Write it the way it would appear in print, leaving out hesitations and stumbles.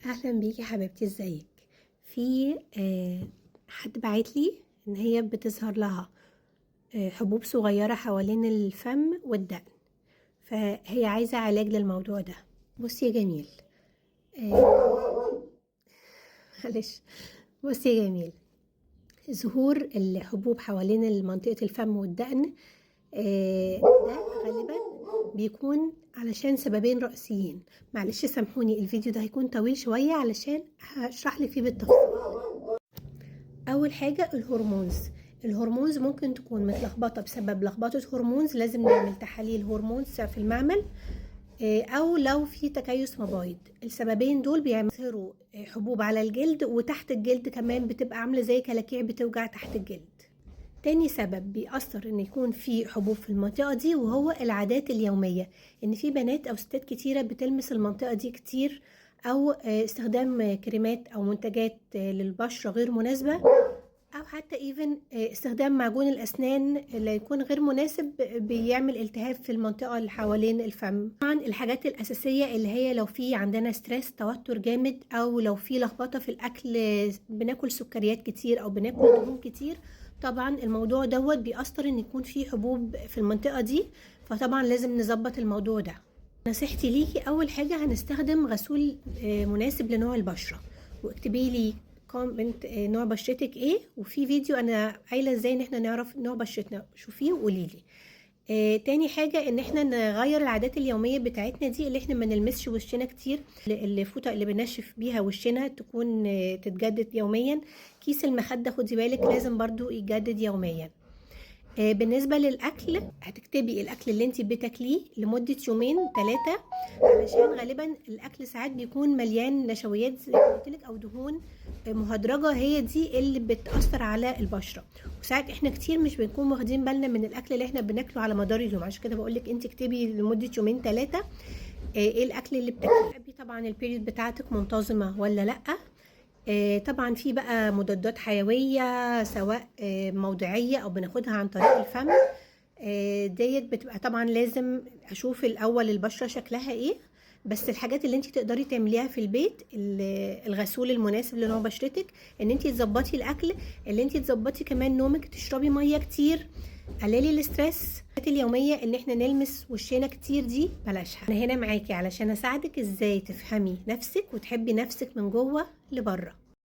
اهلا بيكي حبيبتي، ازيك؟ في حد بعت لي ان هي بتظهر لها حبوب صغيرة حوالين الفم والدقن، فهي عايزه علاج للموضوع ده. بصي يا جميل، آه معلش، بصي يا جميل، ظهور الحبوب حوالين منطقة الفم والدقن ده غالبا بيكون علشان سببين رئيسيين. معلش سامحوني الفيديو ده هيكون طويل شوية علشان هشرح لك فيه بالتفصيل. اول حاجة ال hormones. ال hormones ممكن تكون متلخبطة بسبب لخبطة hormones، لازم نعمل تحاليل hormones في المعمل، او لو في تكيس مبايض. السببين دول بيعملوا حبوب على الجلد، وتحت الجلد كمان بتبقى عاملة زي كلاكيع بتوجع تحت الجلد. تاني سبب بيأثر ان يكون في حبوب في المنطقة دي وهو العادات اليومية، ان في بنات او ستات كتيرة بتلمس المنطقة دي كتير، او استخدام كريمات او منتجات للبشرة غير مناسبة، او حتى even استخدام معجون الاسنان اللي يكون غير مناسب بيعمل التهاب في المنطقة اللي حوالين الفم. طبعا الحاجات الاساسية اللي هي لو في عندنا stress، توتر جامد، او لو في لخبطة في الاكل، بناكل سكريات كتير او بناكل دهون كتير، طبعا الموضوع دوت بيأثر ان يكون في حبوب في المنطقة دي، فطبعا لازم نظبط الموضوع ده. نصيحتي ليكي اول حاجة هنستخدم غسول مناسب لنوع البشرة، واكتبي لي comment نوع بشرتك ايه، وفي فيديو انا قايله ازاي ان احنا نعرف نوع بشرتنا، شوفيه وقولي لي. تاني حاجة ان احنا نغير العادات اليومية بتاعتنا دي، اللي احنا ما نلمسش وشنا كتير، الفوطة اللي بنشف بيها وشنا تكون تتجدد يوميا، كيس المخدة خدي بالك لازم برضو يتجدد يوميا. بالنسبة للأكل هتكتبي الأكل اللي انت بتاكليه لمدة يومين 3، علشان غالبا الأكل ساعات بيكون مليان نشويات زي ما قلت لك أو دهون مهدرجة، هي دي اللي بتأثر على البشرة. وساعات احنا كتير مش بنكون واخدين بالنا من الأكل اللي احنا بناكله على مدار اليوم، عشان كده بقول لك انت اكتبي لمدة يومين 3 ايه الأكل اللي بتاكليه. طبعا ال period بتاعتك منتظمة ولا لأ؟ طبعا في بقى مضادات حيوية سواء موضعية او بناخدها عن طريق الفم، ديت بتبقى طبعا لازم اشوف الاول البشرة شكلها ايه. بس الحاجات اللي انت تقدري تعمليها في البيت، الغسول المناسب لنوع بشرتك، ان انت تظبطي الاكل، اللي انت تظبطي كمان نومك، تشربي مية كتير، قللي ال stress. الحاجات اليومية ان احنا نلمس وشنا كتير دي بلاشها. انا هنا معاكي علشان اساعدك ازاي تفهمي نفسك وتحبي نفسك من جوه لبره.